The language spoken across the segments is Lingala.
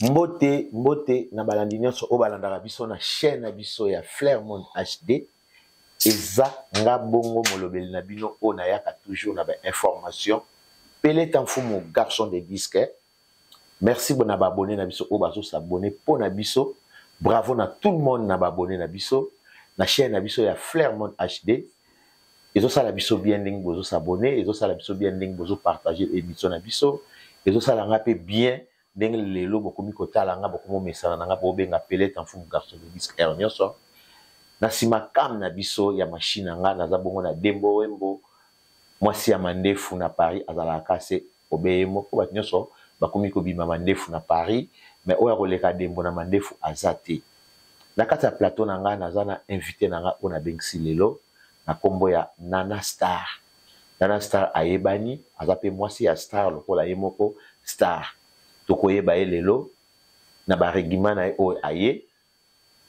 Mbote, mbote na balandi nyonso oyo balandaka biso na chaîne na biso ya Flair Monde HD. Eza nga bongo molobeli na bino oyo nayaka toujours na ba information. Peleta Mfumu, garçon de disque. Merci na ba abonnés na biso oyo bazo s'abonner po na biso. Bravo na tout le monde na ba abonnés na biso na chaîne na biso ya Flair Monde HD. Ezosala biso bien ndenge bozo s'abonner, ezosala biso bien ndenge bozo partager émission na biso, ezosala nga pe bien ndenge lelo bokomi kotala nga, bokomi omesana na nga, bobenga Peleta Mfumu garçon de disque heure nyonso. Na nsima cam na biso ya machine na nga naza bongo na Dembo Wembo, mwasi ya mandefu na Paris, azalaka kase obeye moko, bato nyonso bakomi kobima mandefu na Paris, mais oyo akoleka Dembo na mandefu aza te. Na kati ya plateau na nga naza na invité na nga oyo nabengisi lelo na kombo ya Nana Star. Nana Star ayebani, aza pe mwasi ya star lokola ye moko star. Tokoyeba ye lelo na ba regiment na ye oyo aye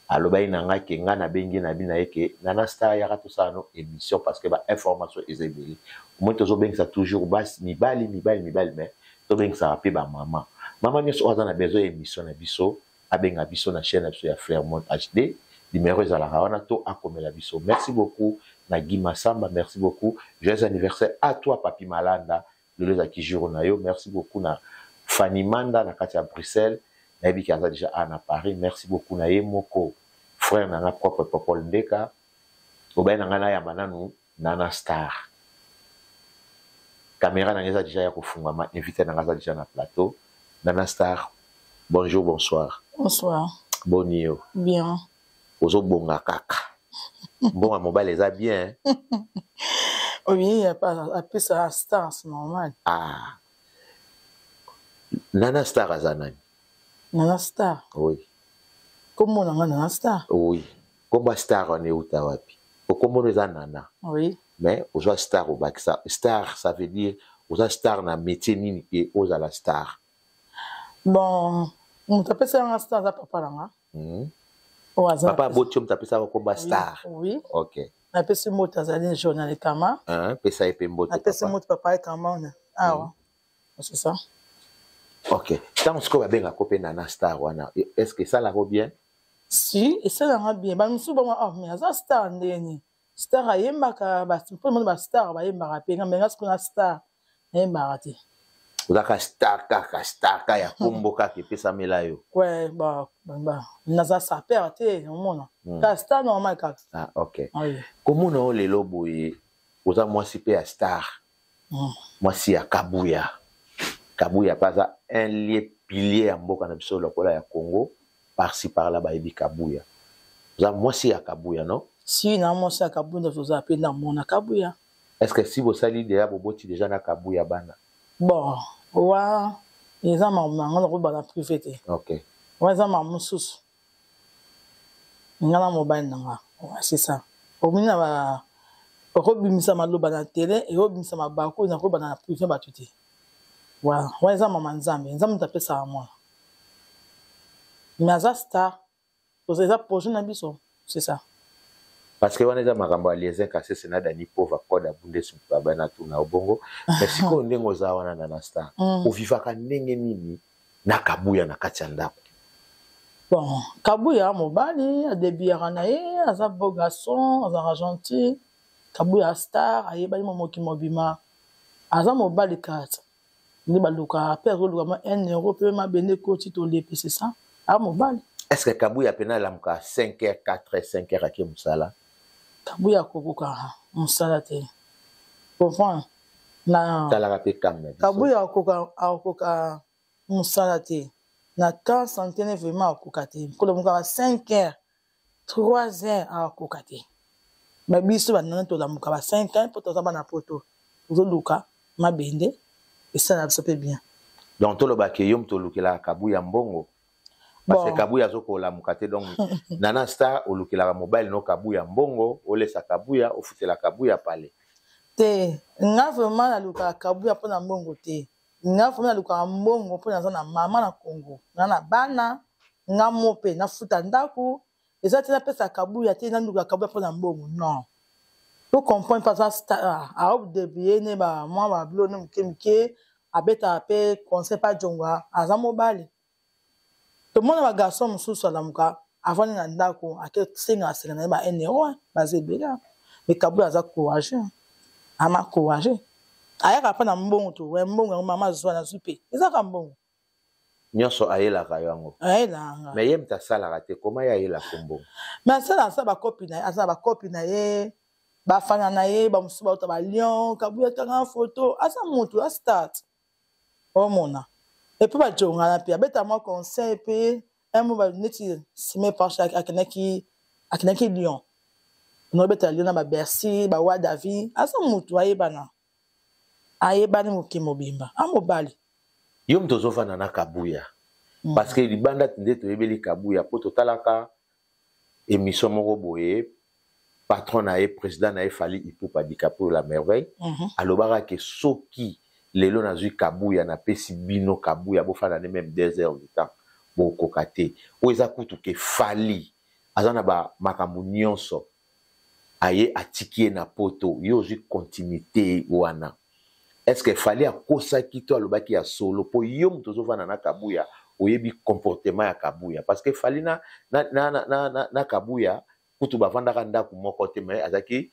alobaki na nga ke nga nabengi ye na bi na ye ke Nana Star yaka tosala no émission parce que ba information eza ebele. Omoni tozobengisa toujours basi mibali mibali mibali mais tobengisaka pe ba mama. Mama nyonso oyo aza na besoin ya émission na biso abenga biso na chaîne na biso ya Flair Monde HD, numéro ezalaka wana to akomela biso. Merci beaucoup na Guy Massamba, merci beaucoup. Joyeux anniversaire à toi Papi Malanda, lelo ezalaki jour na yo. Merci beaucoup na Fanny Manda na kati ya Bruxelles, nayebi ke aza déjà a na Paris. Merci beaucoup na ye moko frère na nga propre Popol Ndeka, obaye na nga nayamba nanu Nana Star. Caméra na nga eza déjà ya kofungwama, invité na nga aza déjà na plateau. Nana Star, bonjour, bonsoir. Bonsoir. Boni yo? Bien. Ozobonga kaka. Mbongo ya mobali eza bien. Oui, apesa star, c'est normal. Ah. Nana Star aza nani? Nana Star? Oui. Kombo na nga Nana Star? Oui. Kombo star wana euta wapi? Okombo eza Nana. Oui. Mais ozwa star obakisa. Star, ça veut dire oza star na métier nini ke ozala star? Bon, moto apesaka nga star aza papa na nga. Oyo aza papa aboti yo, moto apesaka kombo star. Oui. Ok. Napesi mbote, azali journal Ekama. Pesa ye mpe mbote. Napesi mbote papa Ekama awa. C'est ça. Ok. Ntango sikoyo babengaka mpe Nana Star wana, est-ce que esalaka bien? Si, esalanga bien. Bamisusu bango, oh, mais aza star ndeni. Star ayembaka, mpo mona ba star bayembaka mpe nga, mais nga sikoyo na star nayembaka te. Ozalaka star kaka, star ka ya kombo kaka epesamela yo. Ouais, ba, ba, naza saper te, omona. Ka star normal kaka. Ah, ok. Oui. Komona oyo lelo boye, oza mwasi mpe ya star. Mwasi ya Kabuya. Kabuya mpe aza un lieu pilier ya mboka na biso lokola ya Congo, par-ci par-là bayebi Kabuya. Oza mwasi ya Kabuya, non? Si, na mwasi ya Kabuya, toza mpe na mona Kabuya. Est-ce que si bosali déjà boboti déjà na Kabuya bana? Bon, wa eza makambo na nga nakoyeba na privé te. Ok. Wa eza makambo mosusu. Nga na mobali na nga. Ouais, c'est ça. Omoni na ba okobimisa maloba na télé, ekobimisa mabaku nakoyeba na privé bato te. Voilà, wa eza mama Nzambe, Nzambe moto apesaka mwana. Mais aza star, eza projet na biso, c'est ça. Parce que wana eza makambo ya Liezin Kasese na Dani Pova Code abundesi moto abana na tuna obongo. Mais sikoyo ndenge oza wana na na star, ovivaka ndenge nini na Kabuya na kati ya ndako? Bon, Kabuya mobali adebiyaka na ye, aza beau garçon, azalaka gentil. Kabuya star, ayebani mo mokili mobima. Aza mobali kati. Nde balukaka pe azoluka mwa 1 euro pe mabende ekoti tolepe, c'est ça. Aza mobali. Est-ce que Kabuya pena alamuka 5 heures, 4 heures, 5 heures ake mosala? Kabuya akokoka mosala te. Comprendre? Na talaka pe kam na biso. Kabuya akokoka mosala te. Na camp santé vraiment akokoka te. Kolamuka 5 heures, 3 heures akokoka te. Ba biso ba nana tolamuka ba 5 heures po toza bana poto. Tozoluka mabende esala biso pe bien. Donc tolobaka yo moto olukelaka Kabuya mbongo. Parce que Kabuya azokolamuka te, donc Nana Star olukelaka mobali no Kabuya mbongo, olesa Kabuya, ofutela Kabuya pale. Te, nga vraiment nalukaka Kabuya mpona mbongo te. Nga vraiment nalukaka mbongo mpo naza na mama na Congo, nga na bana, nga mo mpe nafuta ndako, eza te napesa Kabuya te, naluka Kabuya mpona mbongo, non. To comprendre mpe aza star, aodebrie ne ba mwa ba bilo ne moke moke, abetaka mpe conseil mpe ajonga, aza mobali. Tomona ba garçon mosusu alamuka avandi na ndako ake senga senga na ye ba 1 euro baza ebele. Mais Kabuya aza courageux. Ama courageux. Ayaka mpa na mbongo to we mbongo yango mama azwa nazwi mpe ezaka mbongo. Nyonso ayelaka yo yango. Ayelaka nga. Mais ye moto asalaka te koma ye ayelaka mbongo. Mais asala asala bakopi na ye asala bakopi na ye bafana na ye bamosusu bauta ba Lyon Kabuya tanga photo aza moto a start. Omona epuis bajongana mpe abeta mwa conseil mpe un mot neti sime parche akendaki akendaki Lyon nobeta Lyon na ba Bercy ba Wadavi aza motu ayebana ayebani mokili mobimba a mobali. Yo moto ozovanda na Kabuya parce que libanda nde toyebeli Kabuya po totalaka émission moko boye patron na ye président na ye Fally Ipupa DiCaprio la merveille mm -hmm. alobaka ke soki lelo nazwi Kabuya napesi bino Kabuya bofanda ne même 2 heures du temps bokoka te. Oyo eza kutu ke Fally aza na ba makambo nyonso aye atiki ye na poto yo ozwi continuité wana. Est-ce que Fally akosaki to alobaki ya solo po yo moto ozovanda na Kabuya oyebi comportement ya Kabuya parce que Fally na, na, na, na, na, na, na Kabuya kutu bavandaka ndako moko te mais azalaki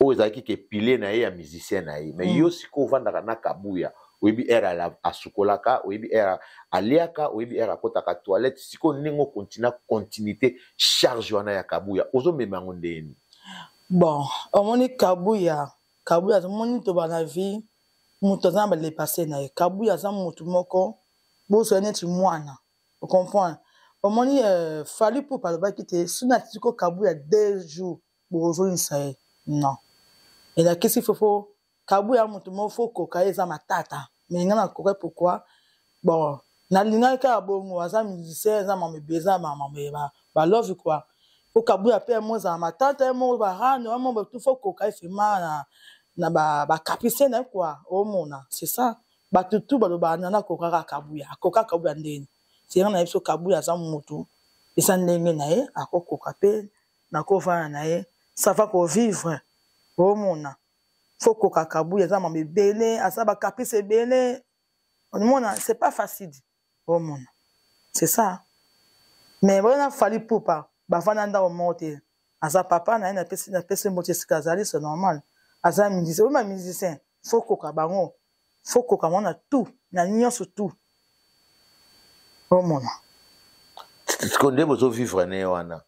oyo ezalaki ke pilier na ye ya musicien na ye mais yo sikoyo ovandaka na Kabuya oyebi heure asukolaka oyebi heure aliaka oyebi heure akotaka toilette sikoyo ndenge okontina continuité charge wana ya Kabuya ozomema yango ndenge nini? Bon omoni Kabuya Kabuya omoni toba na vie moto aza na balepasse na ye. Kabuya aza motu moko bozwa neti mwana ocomprendre omoni euh, Fally Ipupa alobaki te soki natiki Kabuya 2 jours bokozongisa ye non elakisi fofo Kabuya motu moko fo koka ye eza matata mais nga nakoka pourquoi bon nalingaki kaka bongo aza musicien eza mama ebele eza mama balove quoi po Kabuya mpe mo ezala matata ye moko barano ye moko tu fo koka ye fema na, na bacaprice na ye quoi omona c'est ça bato tu balobaka nana akokaka Kabuya akoka Kabuya ndeni senga na ye biso Kabuya aza motu eza ndenge na ye akokoka mpe nakovanda na ye ça va kovivre omona fo koka Kabuya aza mama ebele aza bacaprice ebele omona c'est pas facile omona c'est ça mais bona Fally Ipupa bavanda ndako moko te aza papa na ye napesi mbote esika azali c'est normal aza musicien oyo ba musicien fo koka bango fo koka bango na tout na nyonso tout omona. Sikoyo nde bozovivre ne wana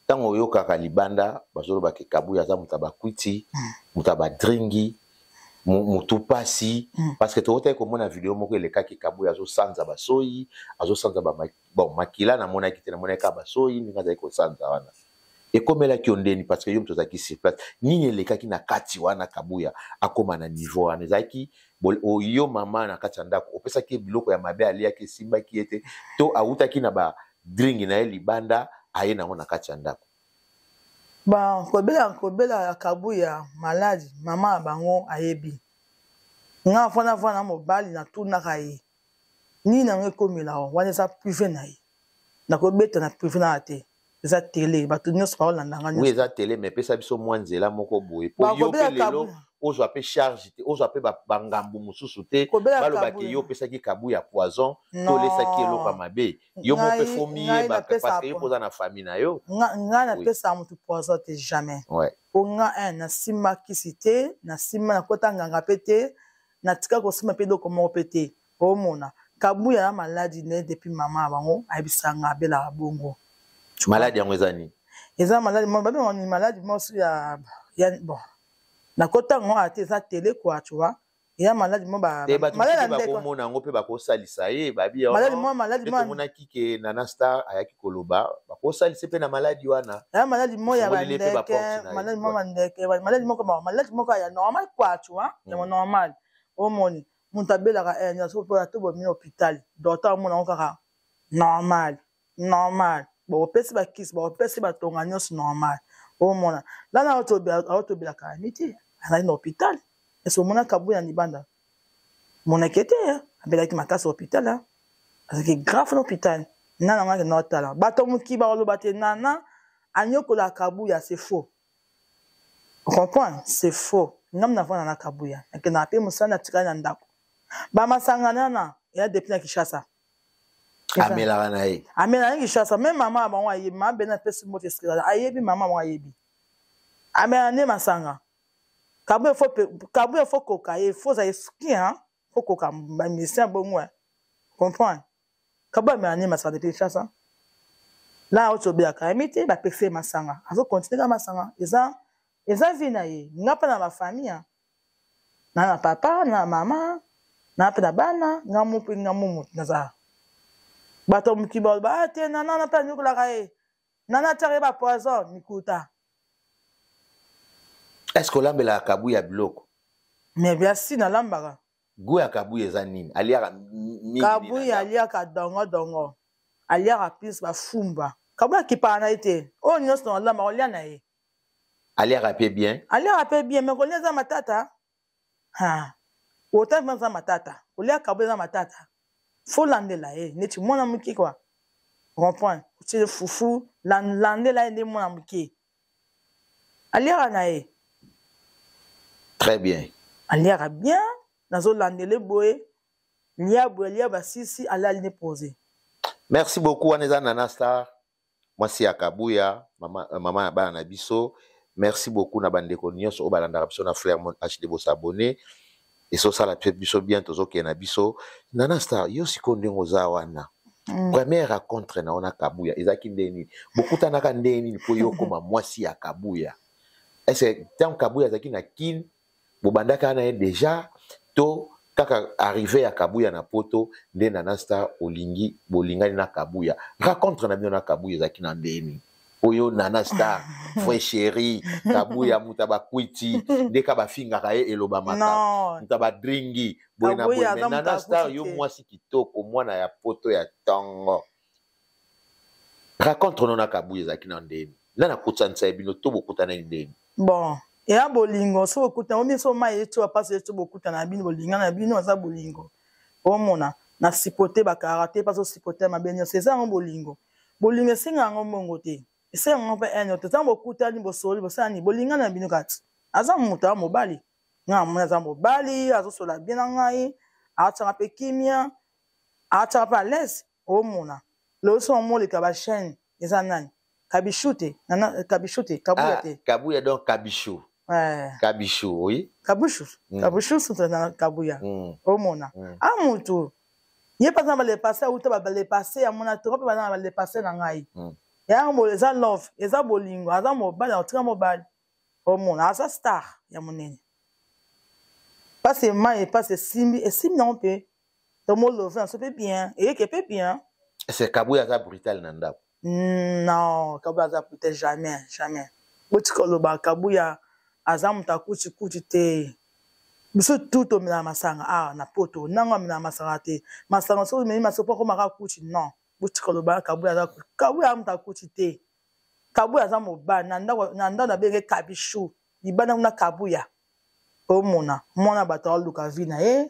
ntango oyokaka libanda bazolobaka Kabuya aza moto ya bakwiti moto ya badringi motu pasi parce que tokotaki komona video moko elekaki Kabuya azosanza basoyi azosanza ba bon makila namonaki te namonaki kaka basoyi ndenge azali kosanza wana ekomelaki yo ndeni parce que yo moto ozalaki sur place nini elekaki na kati wana Kabuya akóma na niveau wana ezalaki yo mama na kati ya ndako opesaki ye biloko ya mabe aliaki esimbaki ye te to awutaki na badringi na ye libanda aye nango na kati ya ndako? Bon kobela kobela ya Kabuya maladi mama na bango ayebi nga vana vana mobali natunaka ye nini yango ekomela wana eza privé na ye nakobeta na privé na te eza tele bato nyonso baolanda nga. Oui eza tele mais epesa biso mwa nzela moko boye po yo mpe lelo ozwa mpe charge te ozwa mpe bangambu mosusu te balobaki yo opesaki Kabuya poison to olesaki eloko ya mabe yo mo mpe fo miyeba parce que yo mpo oza na famille na yo. Ngai napesaka motu poison te jamais po nga un nasimba kisi te nasimba nakota nganga mpe te natika kosimba mpe eloko moko mpe te omona Kabuya na maladi ne depuis mama ya bango ayebisanga abelaka bongo. Maladi yango eza nini? Eza maladi moko babengaka ni maladi moko ya, ya bon nakota yango ate eza tele quoi tu vois eya maladi mo bakomona yango mpe bakosalisa ye babi maladi mo maladi mo tomonaki ke Nana Star ayaki koloba bakosalisa mpe na maladi wana. Eya maladi mo ya bandeke maladi mo bandeke maladi moko maladi moko ya normal quoi tu vois ya normal omoni moto abelaka nyonso mpo ata bomi hôpital docteur amona yango kaka normal normal bakopesi bakisi bakopesi batonga nyonso normal omona lana aotobelaka ami te azali na hôpital ese omona Kabuya na libanda monaki te abelaki makasi hôpital azalaki grave na hôpital nana ngaki na otala bato moki bakoloba te nana anyokola Kabuya c'est faux comprendre c'est faux ngam navanda na Kabuya nakendaka mpe mosala natikali na ndako bamasanga nana eya depuis na Kinshasa. Amelaka na ye. Amelaka na Kinshasa, même mama na bango ayebi, mama Bena apesi mbote esika ayebi, mama bango ayebi. Amelaka nde masanga. Kabuya faut Kabuya faut koka ye, faut za esprit hein, faut koka ba musicien bongo hein. Comprendre? Kabuya amelaka nde masanga depuis Kinshasa. Là oyo tobelaka ye mite ba pese masanga. Azo continuer ka masanga. Eza eza vie na ye. Nga pa na ba famille hein. Na na papa, na mama, na pe na bana, nga mo pe nga mo moto naza. Bato mokili baloba ah te nana na pe anyokolaka ye. Nana atiaka ye ba poison mikuta. Est-ce que olambelaka Kabuya biloko? Mais bien sûr nalambaka. Goût ya Kabuya eza nini? Aliaka mingi nini? Kabuya aliaka dongo dongo. Aliaka plus ba fumba. Kabuya akipaka na ye te. Oyo nyonso nalambaka olia na ye. Aliaka pe bien. Aliaka pe bien mais kolia eza matata. Ha. Autant eza matata. Kolia Kabuya eza matata. Faut landela ye neti mwana moke quoi. Comprendre? Otie fufu, landela ye nde mwana moke. Aliaka na ye. Très bien. Aliaka bien, nazolandele boye, lia boye, lia basisi, alali ne pose. Merci beaucoup wana eza Nana Star, mwasi ya Kabuya, mama, mama ya bana na biso. Merci beaucoup na bandeko nyonso oyo balandaka biso na Flairmont HD, bo s'abonner. Ezosala pe biso bien, tozokende na biso. Nana Star, yo sikoyo ndenge oza wana. Première rencontre na ona Kabuya ezalaki ndenge nini? Bokutanaka ndenge nini po yo okoma mwasi ya Kabuya? Est-ce que ntango Kabuya azalaki na Kin, bobandaka na ye déjà to kaka arrivée ya Kabuya na Poto nde Nana Star olingi bolingani na Kabuya? Rencontre na bino na Kabuya ezalaki na ndenge nini? Oyo Nana Star, vrai chéri, Kabuya moto ya bakwiti, nde ka bafingaka ye elobamaka, moto ya badringi, boye na boye. Mais Nana Star, yo mwasi kitoko, mwana ya Poto ya tongo. Rencontre no na Kabuya ezalaki na ndenge nini? Nani akutanisa ye bino to bokutanaki ndenge nini? Bon, eya bolingo, so bokutana, omi so mai eto pasi eto bokutana na bino, bolingana na bino, eza bolingo. Omona, na supporter ba karate, pas supporter mabe nyonso, eza yango bolingo. Bolingo esenga yango mbongo te. Esenga yango mpe haine te. Ntango bokutani, bosoli, bosala nini, bolingana na bino kati. Aza moto, aza mobali. Nga namoni aza mobali, azosola bien na ngai, atiaka mpe kimia, atiaka mpe à l'aise, omona. Lelo so omoleka ba chaîne eza nani? Kabichou te, nana Kabichou te, Kabuya te. Kabuya donc Kabichou. Ouais. Kabichou, oui. Kabuchou. Kabuchou surtout na Kabuya. Omona. A mutu. Ye pa na ba le passé auta ba le passé amona trop ba na ba le passé na ngai. Ya mo eza love, eza bolingo, aza mobali, atika mobali. Omona aza star ya monene. Passe mai, passe esimbi, esimbi nango mpe. Tomo love na so pe bien, eyeke pe bien. C'est Kabuya aza brutal na ndako? Non, Kabuya aza brutal jamais, jamais. Botika oloba Kabuya aza moto akuti kuti te. Biso tout tomelaka masanga awa na poto, nango amelaka masanga te. Masanga soki omeli masanga po akomaka kuti non. Botika oloba Kabuya aza Kabuya aza moto akuti te. Kabuya aza mobali na ndako na ndako nabenge Kabichou, libanda kuna Kabuya. Omona mwana bato aluka vie na ye.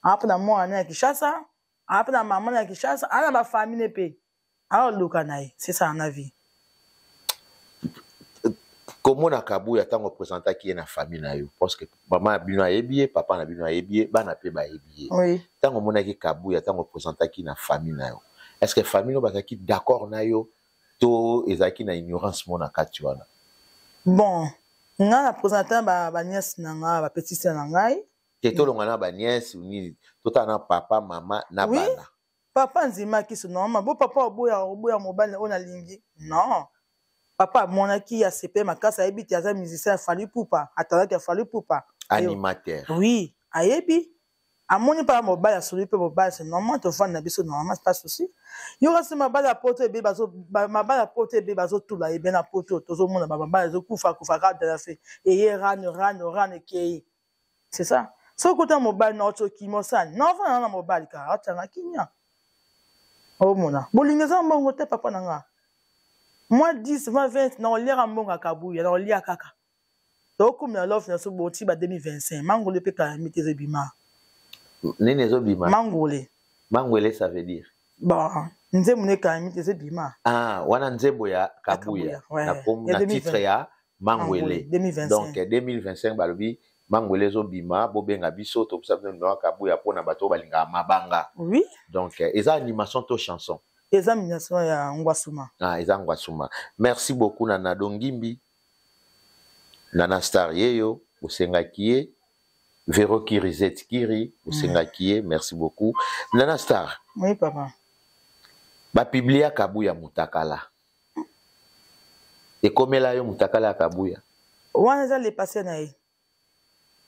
Aza na mwana ya Kinshasa, aza na mama na Kinshasa, aza na ba famille pe. Aluka na ye, c'est ça na vie. Komona Kabuya ntango opresentaki ye na famille na yo, parce que mama na bino ayebi ye, papa na bino ayebi ye, bana pe bayebi ye. Oui. Ntango omonaki Kabuya, ntango opresentaki na famille na yo, est-ce que famille no bazalaki d'accord na yo to ezalaki na ignorance mo na kati wana? Bon, nga na présenter ba nièce na nga, ba petite sœur na ngai. Te tolonga na ba nièce nini, totala na papa, mama na oui? Bana. Papa ndimaki so normal. Bo papa oboya oboya mobali oyo nalingi. Non. Papa amonaki ya sepe makasi ayebi te aza musicien ya Fally Ipupa, atalaki ya Fally Ipupa. Animateur. Oui, ayebi. Amoni pa mobali asoli pe mobali c'est normal tovanda na biso normal pas souci. Yo kasi mabala ya poto ebe bazo mabala ya poto ebe bazo tula ebe na poto tozomona ba mabala ezo kufa kufa kaka de la fait. Eye rano rano rano ekei. C'est ça. Soki okuta mobali na oti okimi osani na ofanda na mobali kaka otanga kimia. Omona bolingo eza mbongo te papa na nga. Moi 10 20 20 na oliaka mbongo ya Kabuya na olia kaka. Tokumela love na so boti ba 2025 mangole pe calamité ezobima. Nini ezobima? Mangole. Mangwele ça veut dire? Bon, nzembo ne calamité ezobima. Ah, wana nzembo ya Kabuya. Ouais. Na, na titre ya Mangwele. 2025. Donc 2025 balobi Mangwele ezobima, bobenga biso, topesa bino numéro ya Kabuya mpona bato oyo balingaka mabanga. Oui. Donc eza animation to chanson? Eza animation ya Ngwasuma. Ah, eza Ngwasuma. Merci beaucoup na Nado Ngimbi, Nana Star yeyo, bosengaki ye. Vero Kiri Zet Kiri, bosengaki ye, merci beaucoup. Nana Star. Oui, papa. Ba publia Kabuya mutakala. Ekomela yo mutakala ya Kabuya? Wana eza le passé na ye.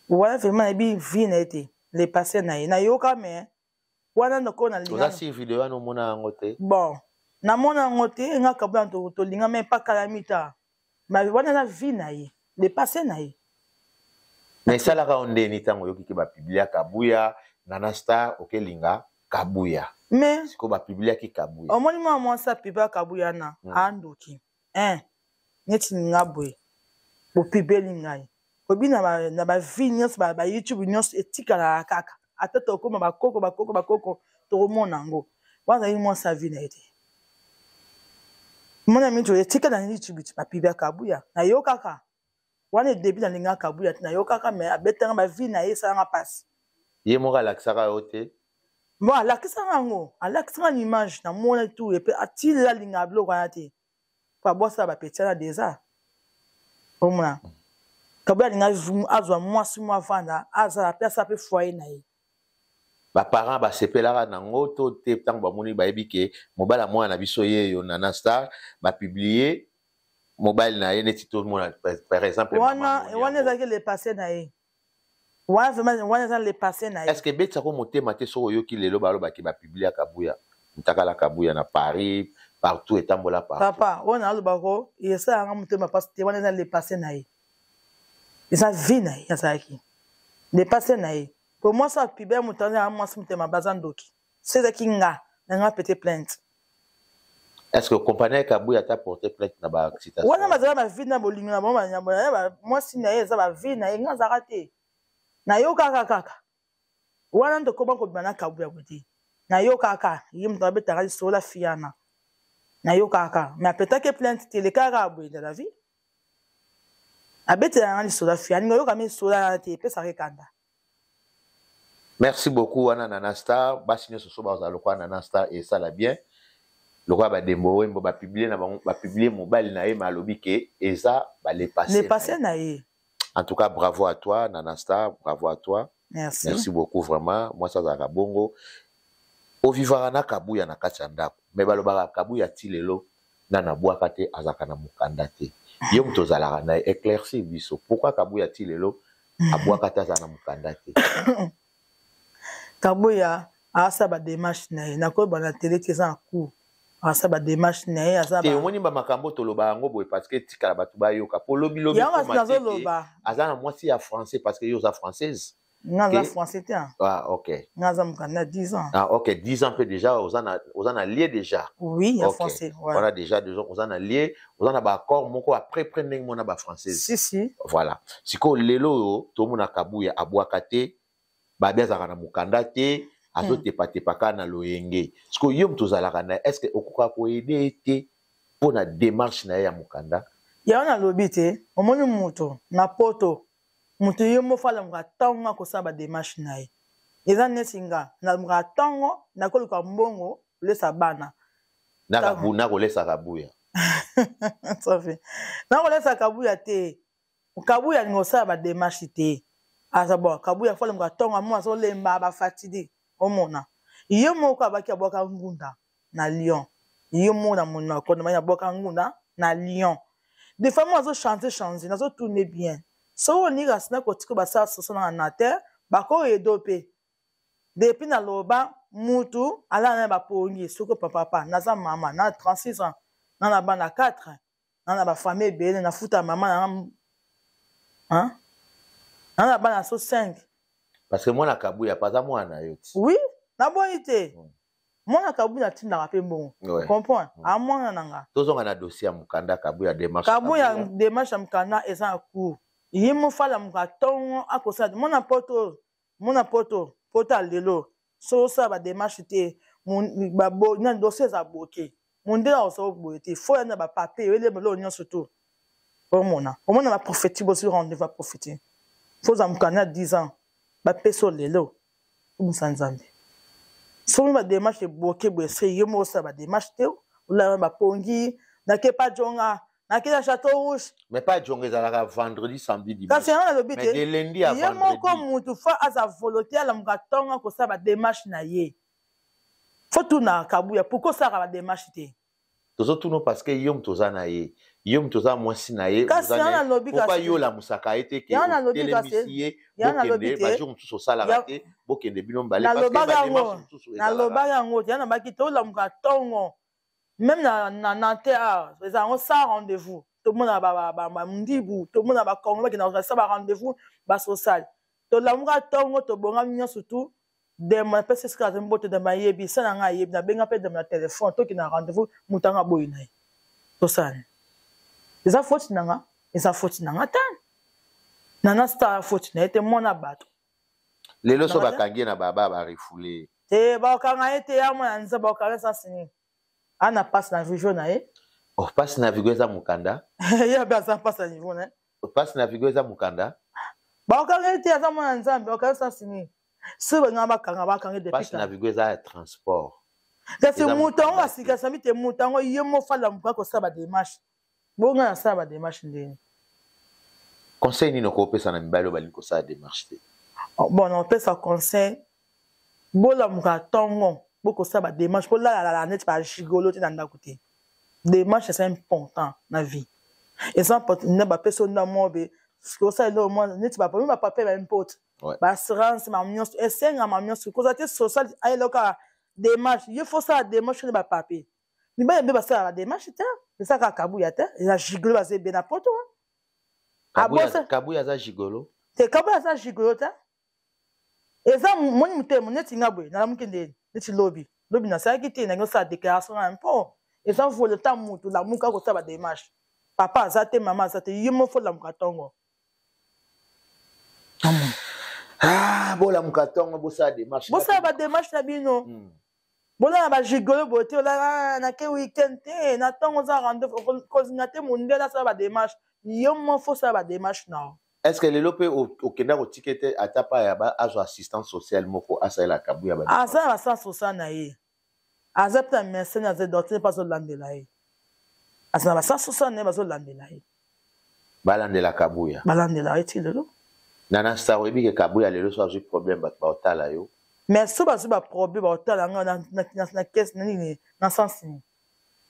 Wana vraiment nayebi vie na ye te. Le passé na ye. Nayoka mais wana ndoko na linga. Oza si video wana omona yango te? Bon, namona yango te, nga Kabuya tolinga mais pas kalamita. Mais wana eza vie na ye, le passé na ye. Mais esalaka yo ndeni ntango oyoki ke bapublia Kabuya, Nana Star okelinga Kabuya? Mais sikoyo bapubliaki Kabuya. Omoni mwana mwasi apublia Kabuya na andoki. Hein, neti nga boye. Bopibeli ngai. Obi na ba vie nyonso, ba YouTube nyonso etikalaka kaka. Ata tokoma bakoko, bakoko, bakoko, tokomona yango. Wana azali mwasi ya vie na ye te. Mona mingi etikala na YouTube bapublia Kabuya. Nayokaka. Wana début nalingaka Kabuya te, nayokaka mais abetanga ba vie na ye esalanga mpasi. Ye moko alakisaka yo te? Bon, alakisaka yango, alakisaka na image, namona tout epe atili alingaka biloko wana te. Po abwasaka ba petit wana déjà. Omona. Kabuya alinga azwa mwasi mwa avanda, azala pe asala pe foyer na ye. Ba parents basepelaka nango to te ntango bamoni bayebi ke mobali ya mwana na biso ye yo Nana Star ba publier mobali na ye neti tomona par exemple wana wana ezalaki le passé na ye. Wana vraiment wana eza le passé na ye. Est-ce que ebetisa ko motema te soki oyoki lelo balobaki ba publier Kabuya mutakala Kabuya na Paris partout etambola partout? Papa wana aloba ko esalaka nga motema pasi te, wana eza le passé na ye. Eza vie na ye azalaki. Le passé na ye. Po mwasi apublier moto aza mwasi motema baza ndoki. So ezalaki nga na nga pete plainte. Est-ce que compagnie Kabuya ata porter plainte na ba citation? Wana bazala ba vie na bolingo na bango ba mwasi na ye eza ba vie na ye nga azalaka te. Nayokaka kaka. Wana ndoko kobima na Kabuya bote. Nayokaka ye moto abetaka lisolo la fiana. Nayokaka mais apetaki plainte te lekaka boye dans la vie. Abetela nga lisolo la fiana, ninga yoka mi lisolo la te epesaka ekanda. Merci beaucoup wana Nana Star, basi nyonso so bazala lokola Nana Star et ça la bien. Lokola ba Dembo Wembo ba publier na bango, ba publier mobali na ye mais alobi ke eza ba le passé. Le passé na ye. En tout cas bravo à toi Nana Star, bravo à toi. Merci. Merci beaucoup vraiment. Moi ça zalaka bongo. Ovivaka na Kabuya na kati ya ndako. Mais balobaka Kabuya ti lelo na na bwaka te azaka na mukanda te. Yo moto ozalaka na éclaircir biso. Pourquoi Kabuya ti lelo abwaka te azala na mukanda te? Kabuya asala ba démarche na ye, nakoyeba na télé te eza na cours. Asala ba démarche na ye, aza te omoni ba makambo toloba yango boye parce que etikala bato bayoka po lobi lobi yango nazoloba aza na mwasi ya français parce que yo oza française. Nga aza français te. Ah ok. Nga aza mokanda 10 ans. Ah ok, 10 ans pe déjà oza na lié déjà. Oui, ya français. Ouais. Voilà déjà deux ans oza na lié, oza na ba accord moko après près ndenge mona ba française. Si si. Voilà. Siko lelo oyo tomona Kabuya abwaka te, babi azalaka na mokanda te, azotepatepa kaka na loyenge. Siko yo moto ozalaka na ye, est-ce que okoka koaider ye te mpo na démarche na ye ya mokanda? Yango nalobi te, omoni moto na poto, moto ye moko alamuka ntongo akosala ba démarche na ye. Eza neti nga, nalamuka ntongo nakoluka mbongo kolesa bana. Nakolesa Kabuya. Safi. Nakolesa Kabuya te. Kabuya alingi kosala ba démarche te. Aza bon, Kabuya fo alamuka ntongo amona azolemba ba fatigue. Omona. Ye moko abaki abwaka ngunda na Lyon. Ye moko na monoko na abwaka ngunda na Lyon. Des fois moi azo changer changer, nazo tourner bien. Soki olingi kasi nakotika basala soso na na te, bakoyedo mpe. Depuis naloba mutu alala na bapongi soki papa naza mama na 36 ans, na na bana 4, na na ba famille ebele, nafuta mama na hein? Na na bana so 5. Parce que mwana Kabuya paza mwana na yo ti. Oui, naboyi te. Mwana Kabuya atindaka mpe mbongo. Ouais. Comprendre? A mwana na nga. Tozonga na dossier ya mokanda Kabuya démarche. Kabuya démarche ya mokanda eza na cours. Ye mofala moka ntongo akosala mwana poto, mwana poto, poto ya lelo. So osala ba démarche te, na dossier eza bloqué. Mondele akosala boye te. Faut ya na ba papier, oyele biloko nyonso tout. Omona, omona ba prophétie, bozwi rendez-vous ya prophétie. Faut ozala mokanda ya 10 ans bapesi yo lelo kumisa Nzambe. Soki ba démarche eboke boye se yo moko osala ba démarche te olala bapongi nake pa jonga nake na Chateau Rouge. Mais pa jonga ezalaka vendredi, samedi, dimanche. Kasi yango nalobi te. Mais de lundi à vendredi. Ye moko mutu fa aza volonté alamuka ntongo kosala ba démarche na ye. Faut tuna Kabuya pourquoi osalaka ba démarche te? Tozotuna parce que yo moto oza na ye, yo moto oza mwasi na ye. Kasi yango nalobi. Pourquoi yo olamusaka ye te ke otelemisi ye, bokende? Bajour mosusu osalaka te, bokende bino mibale. Nalobaka yango, nalobaka yango te. Yango nabaki te, olamuka ntongo même na Nantes awa eza yango sans rendez-vous. Tomona bandibu, tomona bakongo bakenda kosala ba rendez-vous basosale. Tolamuka ntongo, tobongami nyonso tu. Demo napesi esika azali mbote. Demo ayebi sa na ngai, ayebi nabenga mpe demo na telefone, tokende na rendez-vous. Moto anga aboyi na ye, tosala nini? Eza faute na nga? Eza faute na nga te. Nana Star, faute na ye te, mwana bato. Lelo so bakangi ye na baba barefule. Te, bakokanga ye te, ya mwana Nzambe. Bakokanga ye sansi nini? Ana passe na vision na ye. Oh, passe na vigo eza mokanda. Ye abe aza passe na niveau na ye. Passe na vigo eza mokanda. Bakokanga ye te, aza mwana Nzambe. Bakokanga sansi nini? Soki bangaka bakanga, bakanga depuis. Passe na vigo eza ya transport. Kasi moto yango asikasami te. Moto yango ye mofala moka kosala badémarche. Bonga nasala badémarche ndeni. Conseil nini okopesa na mibali oyo balingi kosala démarche te? Oh, bon, napesa conseil: bolamuka ntongo, bokosala badémarche. Bolalalala neti bagigolo te na ndako te. Démarche eza important na vie, eza important. Nde bapesi yo nda moko be osala eloko mwa neti bapapi, bapapier baimpote, baassurance, makambo nyonso esengama nyonso. Kozala te social ayeloka démarche. Ye faut osala démarche nde bapapier. Mibali mpe basalaka démarche te, eza kaka Kabuya te, eza gigolo baza ebele na poto. Kabuya aza gigolo? Te, Kabuya aza gigolo te. Eza moni motema neti nga boye nalamuki nde neti lobi lobi nasalaki te, nangi osala déclaration na mpo eza volonté mutu lamuka kosala badémarche. Papa aza te, mama aza te, ye moko lamuka ntongo. Ah, bolamuka ntongo, bosala démarche. Bosala badémarche na bino. Bolala bagigolo boye te. Olala nake weekend te, na ntongo oza rendez-vous, kozinga te. Mondele asala badémarche, yo moko osala badémarche na yo. Est ce que lelo mpe okenda kotika ete ata pa ya azwa assistance sociale moko asalela Kabuya? Aza na assistance sociale na ye, aza mpe na médecin, aza docteur mpe azolandela ye. Aza na basala sociale na ye, bazolandela ye. Balandela Kabuya? Balandela ye ti lelo. Nana Star, oyebi ke Kabuya lelo so azwi problème, bato baotala yo. Mais so bazwi baproblème, baotala nga na caisse na nini, na sens nini?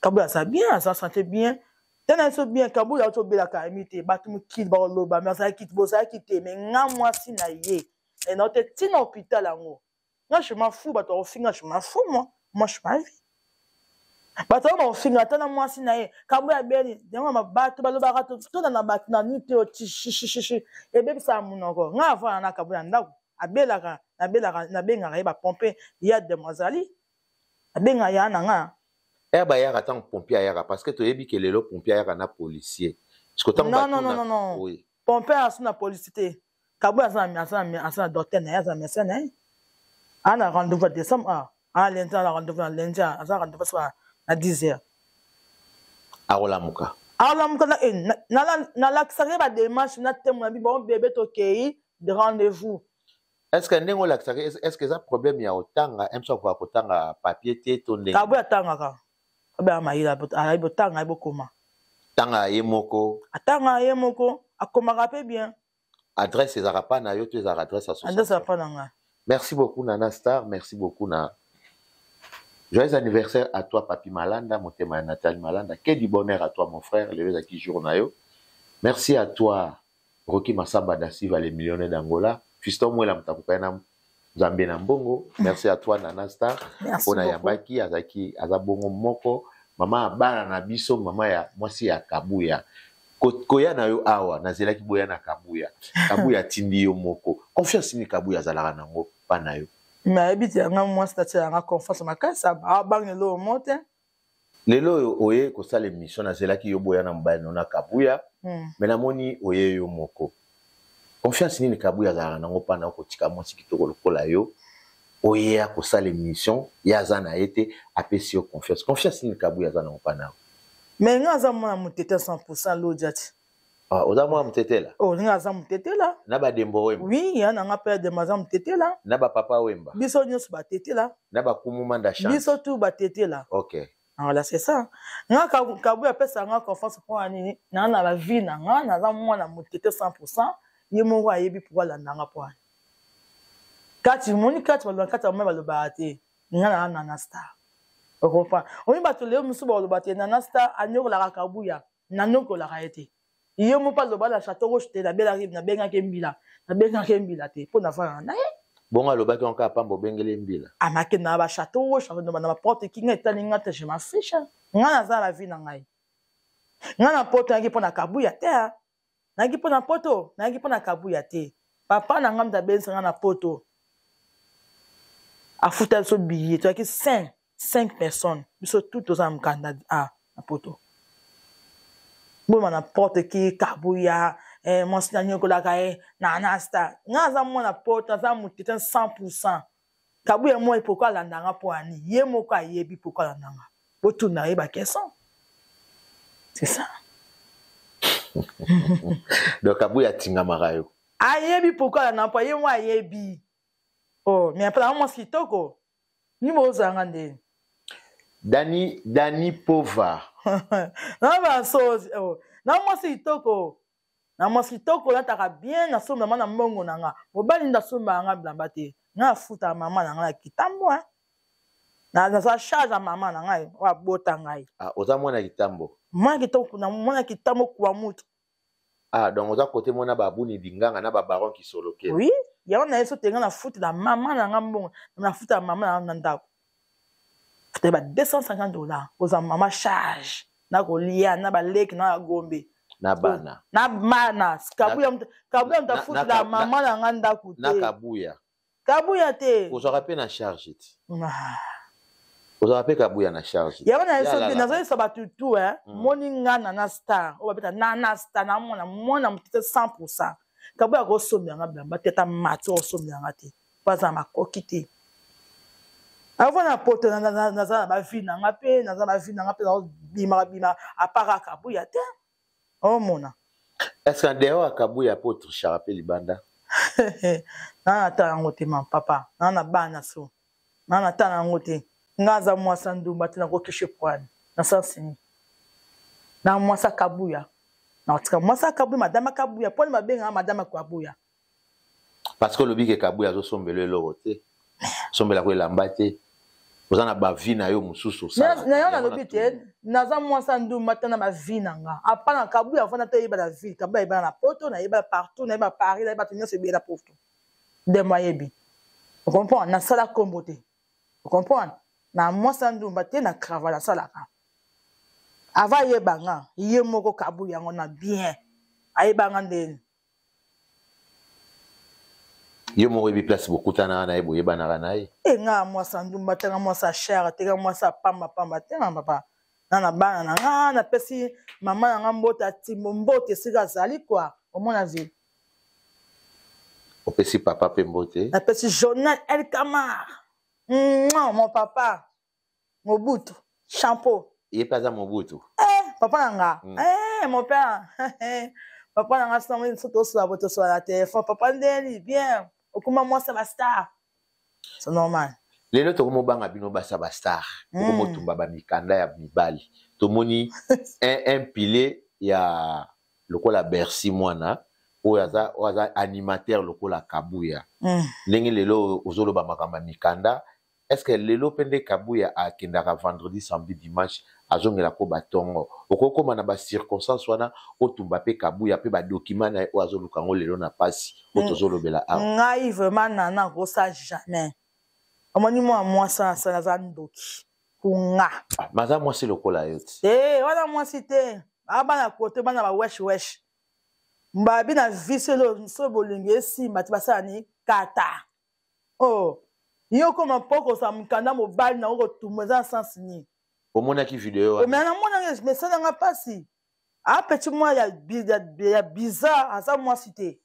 Kabuya aza bien, aza santé bien te na biso bien. Kabuya auti obelaka yemi te. Bato mokili bakoloba, mais azalaki, bozalaki te. Mais nga mwasi na ye nao te ntina hôpital yango. Nga je m'en fous, bato bakofinga, je m'en fous. Moi je ma vie, bato yango bakofinga ata na mwasi na ye Kabuya abeli yango. Bato balobaka tona na bato na nini te, tishishishi ebebisaka monoko. Nga avanda na Kabuya ndako, abelaka, nabelaka, nabengaka ye, bapompe ya demo azali, abengaka ya na nga. Ere bayaka, ntango pompier ayaka, parce que toyebi ke lelo pompier ayaka na policier. Non, non, non, non, non. Oui. Pompier asu na policier te. Kabuya aza na docteur na ye, aza na médecin na ye. Aa na rendez-vous ya décembre, a aa lundi, aza na rendez-vous na lundi, aza rendez-vous so na 10 heures. Akolamuka. Akolamuka. Nalakisaka ye badémarche na temo na bi bon bebe, tokei rendez-vous. Est ce que ndenge olakisaka, est ce que eza problème ya kotanga mso, akoka kotanga papier te to ndenge? Kabuya atangaka, abeya mayele, ayebi otanga, ayebi okoma. Tanga ye moko? Atanga ye moko, akomaka mpe bien. Adresse ezalaka pa na yo to ezalaka adresse Adresse pa na ngai. Merci beaucoup Nana Star, merci beaucoup na joyeux anniversaire à toi Papi Malanda, motema ya Nathalie Malanda. Que du bonheur à toi mon frère, lelo ezalaki jour na yo. Merci à toi Rocky Massamba da Silva, le millionnaire d'Angola. Fiston Mwela mutakuka na Nzambe na mbongo. Merci à toi Nana Star. Pona yambaki azaki aza bongo moko mama ya bana na biso, mama ya mwasi ya Kabuya. Koya na yo awa, nazelaki boya na Kabuya. Kabuya atindi yo moko. Confiance nini Kabuya azalaka nango pa na yo? Mais ayebi te yanga mwasi, tatia yanga confiance makasi, abanga eloko mo te. Lelo oyo oye kosala émission, nazelaki yo boya na mobali no na Kabuya, mais namoni oye yo moko. Confiance nini Kabuya azalaka nango mpa na kotika mwasi kitoko lokola yo oyeya kosala émission, ye aza na ye te, apesi yo confiance? Confiance nini Kabuya aza nango mpa na yo? Mais nga aza mwana motete 100 lodia ti. Ah, oza mwana motetela? Oh, nga aza motetela. Na badembo Wemba? Oui, ya na nga mpe dembo aza motetela. Na bapapa Wemba? Biso nyonso batetela. Na bakumu manda chance? Biso tout batetela. Ok. Voilà, c'est ça. Nga Kabuya apesa nga confiance mpo na nini? Na na ba vie na nga, naza mwana motete 100%, ye moko ayebi pourquoi alanda nga mpo wana. Kati moni kati baloba kati ya balobaka te. Nga na Nana Star. Okomprendre? Oyi bato lelo mosusu baloba te Nana Star anyokolaka Kabuya. Nanyokolaka ye te. Ye moko aloba na Chateau Rouge te, nabelaki, nabengaki mbila. Nabengaki mbila te mpo nafandaka na ye. Bongo alobaki yango kaka pamba obengeli ye mbila? Amaki na ba Chateau Rouge, na ba porte ki nga etali nga te, je m'en fiche. Nga naza na vie na ngai. Nga na poto nayaki mpo na Kabuya te. Nayaki mpo na poto, nayaki mpo na Kabuya te. Papa na nga moto abengisa nga na poto. Afuta biso billet, toyaki 5 personnes. Biso tout toza na mokanda a na poto. Boma na porte ki Kabuya, mwasi na nyokolaka ye na Anasta. Nga aza mwana poto, aza motete 100%. Kabuya moi pourquoi alanda nga po ani? Ye moko ayebi pourquoi alanda nga. Botuna ye ba question. C'est ça. Donc Kabuya atingamaka yo. Ayebi pourquoi alanda nga po ye moko ayebi. Oh, mais après mwasi kitoko. Ni bozanga ndeni. Dani Pova. Na ba sozi. Oh. Na mwasi kitoko. Na mwasi kitoko nataka bien na somba na mbongo na nga. Mobali nda somba nga bilamba te. Nga afuta mama na nga na kitambo hein. Na naza charge ya mama na ngai oyo abota ngai. Ah, oza mwana kitambo. Mwana kitoko na mwana kitambo kwa mutu. Ah, donc oza côté mona ba buni dinganga na ba baron kisoloke. Oui, yango na yeso tenga na futa na mama na nga mbongo, na futa mama na na ndako. Futa ba $250, oza mama charge na kolia na ba leki na gombe. Na bana. Na bana, kabuya kabuya mtafuta na mama na nga ndako te. Na kabuya. Kabuya te. Ozwaka pe na charge ti. Ozwaka pe Kabuya na charge. Yango na yeso te nazoyesa bato tout hein. Moni nga Nana Star, oyo babeta Nana Star na mona mwana motete 100%. Kabuya akosombela nga bilamba te ata mati okosombela nga te. Po aza na makoki te. Avant na poto naza na ba vie na nga pe, naza na ba vie na nga pe nazobimaka bima à part Kabuya te. Omona. Est-ce qu'en dehors ya Kabuya po trichaka pe libanda? Na na tala yango te ma papa, na na bana so. Na na tala yango te. Nga aza mwasi ya ndumba te nako tricher poani. Na sens nini? Na mwasi ya Kabuya. Na tika mwasi ya Kabuya, madame Kabuya, poni babenga madame Kabuya. Parce que olobi ke Kabuya azosombela eloko te. Sombela ko elamba te. Oza na ba vie na yo mosusu osala. Na yo nalobi te, naza mwasi ya ndumba te na ba vie na nga. Apa na Kabuya afanda te oyeba na ville, Kabuya ayebana na poto, nayeba partout, nayeba Paris, nayeba bato nyonso ebele na poto. Ndemo ayebi. O comprendre? Nasala kombo te. O comprendre? Na mwasi ya ndumba te na cravate asalaka. Avant ayeba nga, ye moko Kabuya yango na bien. Ayeba nga ndeni. Yo moko oyebi place bokutanaka na ye, boyebanaka na ye. E nga mwasi ya ndumba te, nga mwasi ya chere te, nga mwasi ya pamba pamba te, nga papa. Na na bana na nga, napesi mama na nga mbote, atimbo mbote esika azali quoi. Omona vie. Opesi papa pe mbote. Napesi Jonel El Kamar. Mouah, mon papa. Mobutu, shampoo. Ye pe aza Mobutu. Eh, papa na nga. Eh, mon père. Papa na nga sango so tosola bo tosola na téléphone. Papa ndeni bien. Okoma mwasi ba star. C'est normal. Lelo tokomobanga bino basa ba star. Tokomotumba ba mikanda ya mibali. Tomoni un pilier ya lokola Bercy mwana oyo aza oyo aza animateur lokola Kabuya. Ndenge lelo ozoloba makambo ya mikanda. Est-ce que lelo pe nde Kabuya akendaka vendredi, samedi, dimanche azongela ko ba tongo? Okoki koma na ba circonstances wana otumba pe Kabuya pe ba documents na ye oyo azoluka yango lelo na pasi oyo tozolobela awa. Ngai vraiment Nana akosa jamais. Omoni mwana mwasi wana asali aza ndoki pour nga. Ah, mais aza mwasi lokola yo ti. Eh, wana mwasi te. Ah, bana kote bana ba wesh wesh. Mbabi na vie solo so bolingo esimba ti basala ni kata. Oh, yo koma po kozwa mokanda mobali na okotumba eza na sens nini? Omonaki video wana? Mais namonaki, mais esalanga mpasi. A petit mwa ya bizarre, aza mwasi te.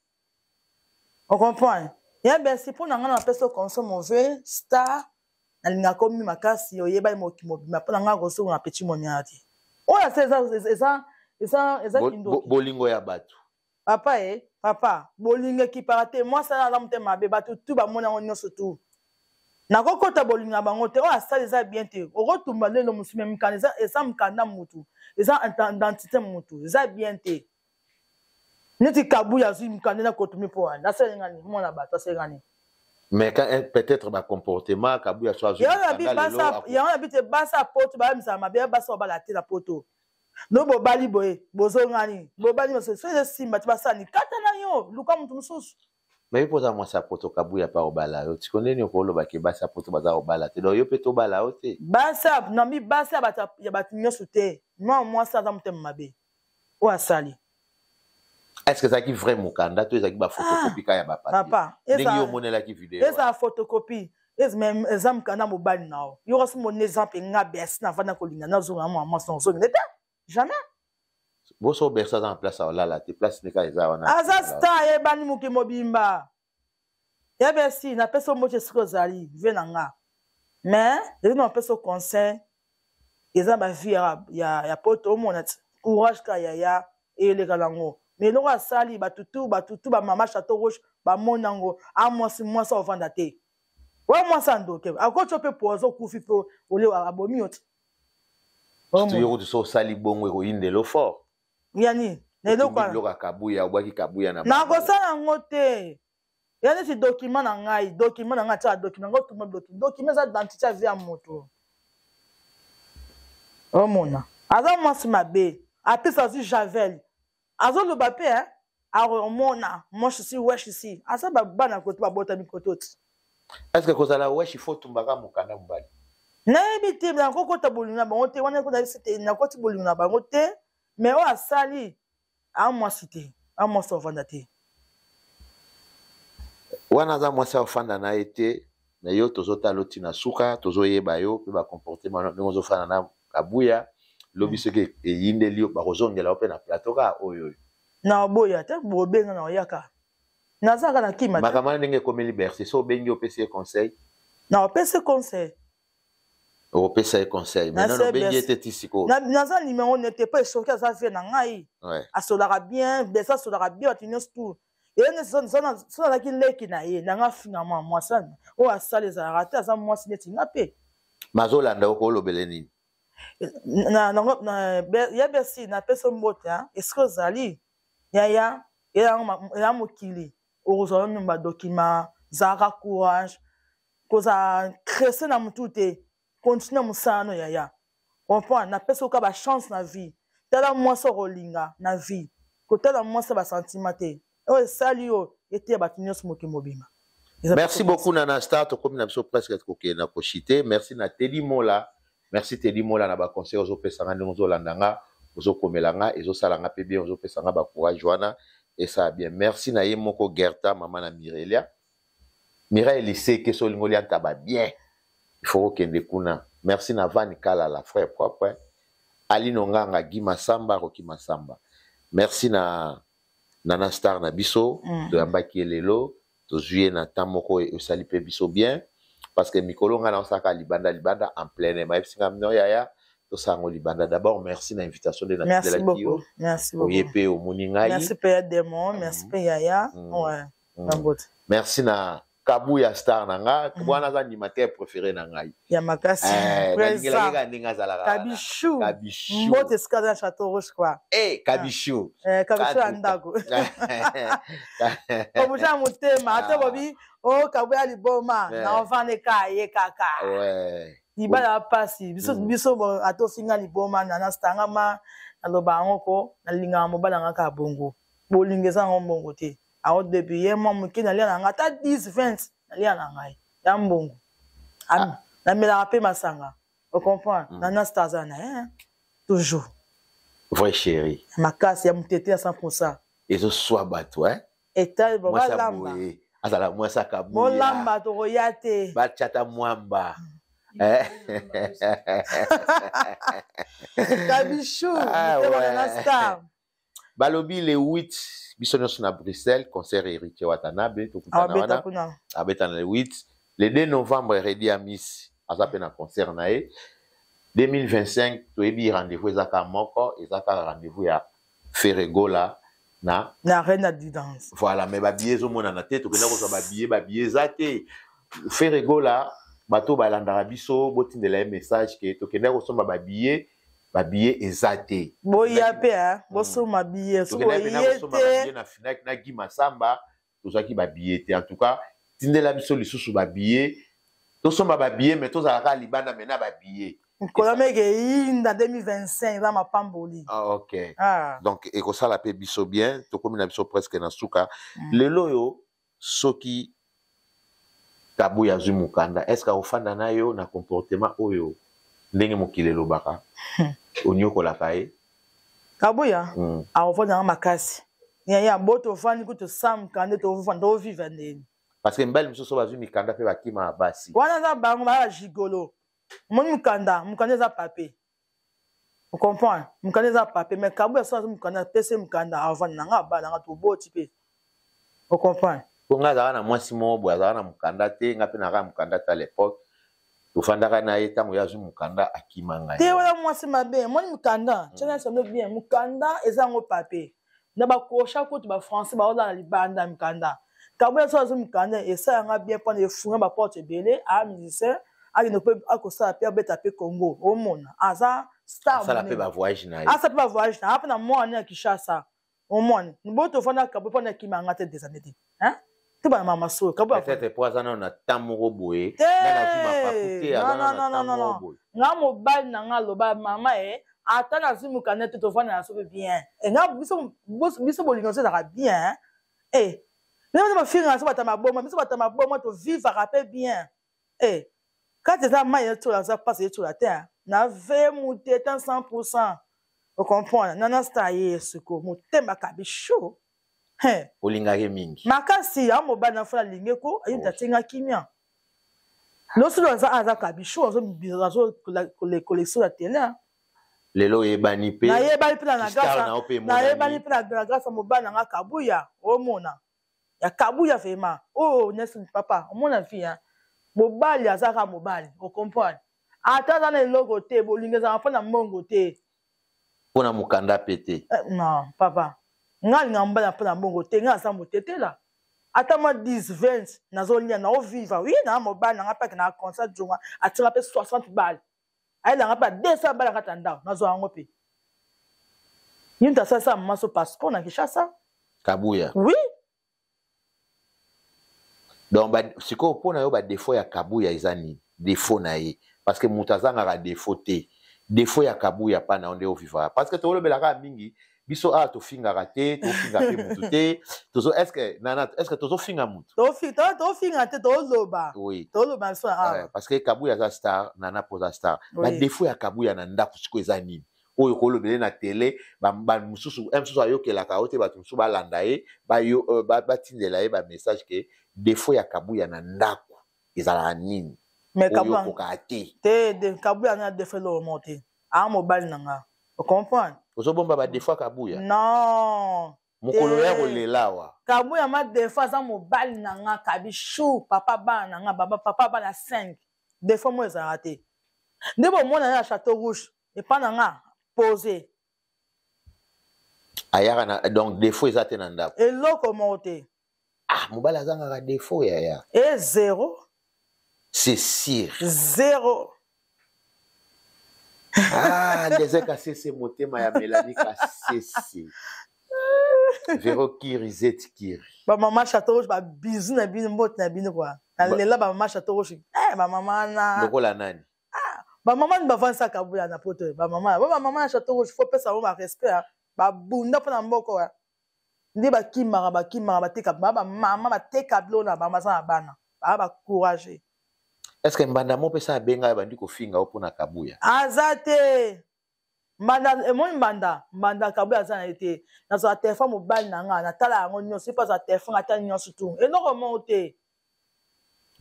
O comprendre? Ya Bercy, mpo na ngai napesa yo conseil mauvais star, nalingaka omi makasi, oyebani mokili mobimba, mpo na ngai kozonga na petit moniana te. Oyo asa Eza eza kindoki. Bolingo ya bato. Papa e papa, bolingo ekipaka te. Mwasi wana aza motema mabe, bato tu bamoni yango nyonso tu. Nakokota bolingo na bango te. Oyo asali eza bien te. Okotumba lelo mosusu, me mokanda eza, eza mokanda mutu, eza identité mutu, eza bien te. Neti Kabuya azwi mokanda na kotumi mpo wana asali ngani mwana bato asali ngani. Mais quand eh, peut-être ba comportement Kabuya so azwi yango na bi te basi ya poto bayamisaka mabe, basi babala te na poto. No bobali boye bozongani, bobali mosusu soki esimba te basani kata na yo, luka moto mosusu. Mais yo mpo oza mwasi ya poto, Kabuya mpe akobala yo tiko ndeni okoloba ke basi ya poto baza kobala te? Donc yo mpe tobala yo te. Basi nami basi ya bato nyonso te. Mwa mwasi aza motema mabe oyo asali. Est ce que ezalaki vrai mokanda to ezalaki baphotocopie kaka ya bapapier ndenge yo omonelaki video? Ezala photocopie, eza mokanda mobali na yo. Yo kasi moni exemple nga Bercy navanda kolinga nazonga mwa mwasi na ozongende te, jamais. Boso Bercy aza na place aolala te, place ndeka eza wana. Aza star, ayebani moki mobimba ya Bercy. Napesi yo mbote esika ozali, vie na nga, mais eza na napesi yo conseil, eza bavie ya poto. Omona ti courage ka yaya, eleka nango. Mais eloko asali, batutu batutu bamama Chateau Rouge bamoni yango. Amwasi mwasi aovanda te wa mwasi andoke akoti yo mpe poison, okufi mpe ole abomi yo ti. Yo kutu so osali bongo ekoyindelo fort. Ya nini na eloko wana? Biloko ya Kabuya, obwaki Kabuya na nakosala yango te. Ya neti document na ngai, document na ngai atiaka document ngai otuma document eza identité ya vie ya moto. Omona aza mwasi mabe, apesa azwi javel azoloba mpe akomona moshi si wesh si aza bana koto babotami koto ti. Est ce que kozala wesh, il faut otumbaka mokanda mobali? Nayebi te, nakokota bolingo na bango te. Wana nayebisi te, nakoti bolingo na bango te. Mais oyo asali amwasi te, amwasi ovanda te. Wana aza mwasi afanda na ye te. Me yo tozotala oti na suka, tozoyeba yo mpe bacomportement ndenge ozofanda na Kabuya. Lobi soki eyindeli yo, bakozongela yo mpe na plateau kaka oyo oyo. Na oboya te, bobenga na oyaka, naza kaka na kima. Makambo wana ndenge ekomeli Bercy, so obengi, opesi ye conseil? Na opesi conseil. Okopesa ye conseil, mais nano obengi ye te ti sikoyo. Naza numero ne te mpo esoki aza vie na ngai, asolaka bien Bercy, asolaka bien bato nyonso tu. Ye so nazalaki leki na ye nanga afinga mwa mwasi oyo asala ezalaka te. Aza mwasi neti nga mpe. Mazolanda, okolobele nini? Ya Bercy, napesi mbote esika ozali yaya. Eya mokili, okozwa nanu badokima. Zalaka courage, kozala crese na motu te, continue mosala no yaya, comprendre. Napesi oka bachance na vie, tala mwasi okolinga na vie, kotala mwasi ya basentiment te. Oyo esali yo eteya bato nyonso mokili mobimba. Merci beaucoup Nana Star, tokomi na biso presque kokende na koshite. Merci na Teddy Mola, merci Teddy Mola na baconseil ozopesa nga, ndenge ozolanda nga, ozokomela nga, ezosala nga mpe bien, ozopesa nga bacourage wana, esala bien. Merci na ye moko Gerta, mama na Mirelia, Mireille Liseke, so olingi olia ntaba bien, il faut kokende kuna. Merci na Van Kalala, frère propre, Alino Nganga, Guy Masamba, Roki Masamba. Merci na Nana Star na biso, toyambaki ye lelo, tozwi ye na temps moko esali mpe biso bien, parce que mikolo ngai naosalaka libanda libanda en plein air, bayebisi ngai no yaya, tosala yango libanda. D'abord merci na invitation nde natindelaki yo, oye mpe omoni ngai. Merci mpe ya Demon, merci mpe yaya. Ouais. Merci na Kabuya star na nga, wana aza animateur préféré na ngai. Ya makasi. Nalingelaki kaka ndenge azalaka. Kabishu, mbote esika aza Chateau Rouge quoi. Eh, Kabishu. Kabishu ya ndako, kobuja ya motema. Ata bobi o Kabuya liboma na ovande ka ye kaka libala ya pasi biso. Biso ata ofinga liboma na stanga ma naloba yango ko nalingaka mobali yanga kaka bongo. Bolingo eza yango mbongo te. Ao depuis ye mwa moke nalia na ngai ata 10 20, nalia na ngai ya mbongo, namelaka mpe masanga, ocomprendre. Nana Star aza na ye toujours. Vrai chéri. Makasi ya motete ya 100. Ezoswa bato eh? Etali balamba. Azala mwasi akabuya. Bolamba, tokoya te. Batiata mwamba. Kabishu motema Nana Star. Balobi le 8, biso nyonso na Bruxelles, concert Héritier Watanabe, tokutana wana, abeta na le 8. Le 2 novembre, Redi Amis aza mpe na concert na ye. 2025 toyebi rendez-vous eza kaka moko, eza kaka rendez-vous ya Ferre Gola na na Arena du Danse. Voilà, mais ba billets ezomonana te, tokenda kozwa ba billets, ba billets eza te. Ferre Gola, bato balandaka biso, botindela ye message ke tokenda kosomba ba billets, ba billets eza te. Boya pe hein, bosomba billet, soki Tokendaki mpenza boye kosomba ba te. billets na Finac na Guy Massamba, tozwaki ba billets te. En tout cas, tindela biso lisusu ba billets. Tosomba ba billets mais tozala kaka libanda mais na ba billets. Nkolo meke eyinda 2025 eza mapamboli. Ah, ok. Ah. Donc ekosala pe biso bien, tokomi na biso presque na suka. Lelo oyo soki Kabuya azwi mokanda, est-ce que akofanda na yo na comportement oyo ndenge mokili elobaka onyokolaka ye? Kabuya akofanda na makasi. Yaya bo tofandi kutu sans mokanda tofanda tovivre ndeni. Parce que mibali mosusu bazwi mikanda pe bakima basi. Wana eza bango ba gigolo. Omoni mokanda, mokanda eza papier. O comprendre? Mokanda eza papier mais Kabuya soki azwi mokanda apesi mokanda avanda na nga abala nga toboti pe. O comprendre? Po nga azalaka na mwasi moko boye azalaka na mokanda te, nga pe nazalaka na mokanda te à l'époque. Tofandaka na ye ntango ye azwi mokanda akima ngai. Te wana mwasi mabe, omoni mokanda, tiana sando bien, mokanda eza yango papier. Na ba kocha kutu ba français baolala libanda ya mikanda. Kabuya soki azwi mokanda esala nga bien mpona efunga ba porte ebele, a musicien akende mpe akosala mpe abeta mpe Congo, omona aza star Asala mpe ba voyage na ye. Asala mpe ba voyage na ye, ape na mwana ya Kinshasa. Omoni, bo tofanda Kabuya mpona akima nga te des années te. Hein? To bana mama solo, Kabuya. Peut-être po aza nano na temps moko boye. Te! Nani azwi mapapu te, aza Non, nano na non, non, temps non, moko non. boye. Nga mobali na nga aloba mama e ata nazwi mokanda te tovanda na soki bien. E nga biso biso bolingo so ezalaka bien. E ndenge biso bafinga so bata maboma, biso bata maboma tovivaka pe bien. E kati eza mai etsola aza pasi etsola te. Na ve muteta 100%. O comprendre? Nana star ye siko motema kabi chaud. He. Olingaka ye mingi. Makasi ya mobali na fala linge ko ayi tatinga kimia. Losulo aza aza kabi chaud azo azo collection ya télé. Lelo oyebani pe. Nayebani pe na Star grâce. na yo pe emonani. Nayebani pe na grâce ya mobali na nga Kabuya omona. Ya Kabuya vraiment. Oh Nelson papa, omona vie hein. Mobali aza kaka mobali, o comprendre? Ata aza na eloko te, bolingo ezalaka mpo na mbongo te. Mpo na mokanda pe te. Non papa. Nga alinga mobali mpo na mbongo te, nga aza motetela. Ata mwa 10, 20 nazolia, naoviva. Oui, na mobali na nga pe akendaka concert jonga, atinga pe 60 balles. Ayelanga pe 200 balles na kati ya ndako, nazwa yango pe. Ye moto asalisa mama so passeport na Kinshasa. Kabuya. Oui. Donc ba sikoyo mpo na yo ba défaut ya Kabuya eza nini? Défaut na ye parce que moto azangaka défaut te. Défaut ya Kabuya pa na yo nde ovivaka parce que tolobelaka kaka mingi biso awa tofingaka te, tofinga pe mutu te. Tozo est-ce que nana est-ce que tozofinga mutu? Tofinga te, toloba. Oui. Toloba biso awa. Parce que Kabuya aza star, Nana poza star. Ba Oui. défaut ya Kabuya na ndako sikoyo eza nini? Oyo kolobele na télé, ba, ba mususu, un mususu ayokelaka yo te, bato mususu balanda ye, ba yo, ba, batindela ye ba message ke défaut ya Kabuya na ndako ezalaka nini? Mais Oyo Kabuya okokaka te. Te, de, Kabuya na défaut eloko moko te. A mobali na nga. O comprendre? Ozobomba ba défaut ya Kabuya? Non. Mokolo ya Te. kolela awa. Kabuya ma défaut aza mobali na nga, Kabi chou, papa bana na nga, baba, papa bana 5. Défaut mo ezalaka te. Nde bomona ya Château Rouge, epa na nga posé. Ayaka na donc défaut eza te na ndako. Eloko moko te. Ah, mobali azangaka défaut yaya. E zéro. C'est sûr. Zéro. Ah, Ndeze Kasese motema ya Mélanie Kasese. Vero Kiri Zeti Kiri. Ba maman Château Rouge ba bisous na bino mbote na bino quoi. Na lela ba maman Château Rouge. Eh ba maman na. Lokola nani? Ah, ba maman ni bavandisa Kabuya na poto. Ba maman, ba maman ya Château Rouge faut pesa bango ba respect hein. Ba bunda pona mboko hein. Nde ba kimaka, ba kimaka, ba teka, ba ba maman ba teka bilo na ba baza na bana. Ba ba courageux. Est-ce que mbanda mo pesa abenga ya bandi kofinga yo pona Kabuya? Aza te. Mbanda emoni mbanda, mbanda Kabuya aza na ye te. Nazwa telefone mobali na nga, natala yango nyonso, ye pe azwa telefone ata nyonso tu. Eloko moko te.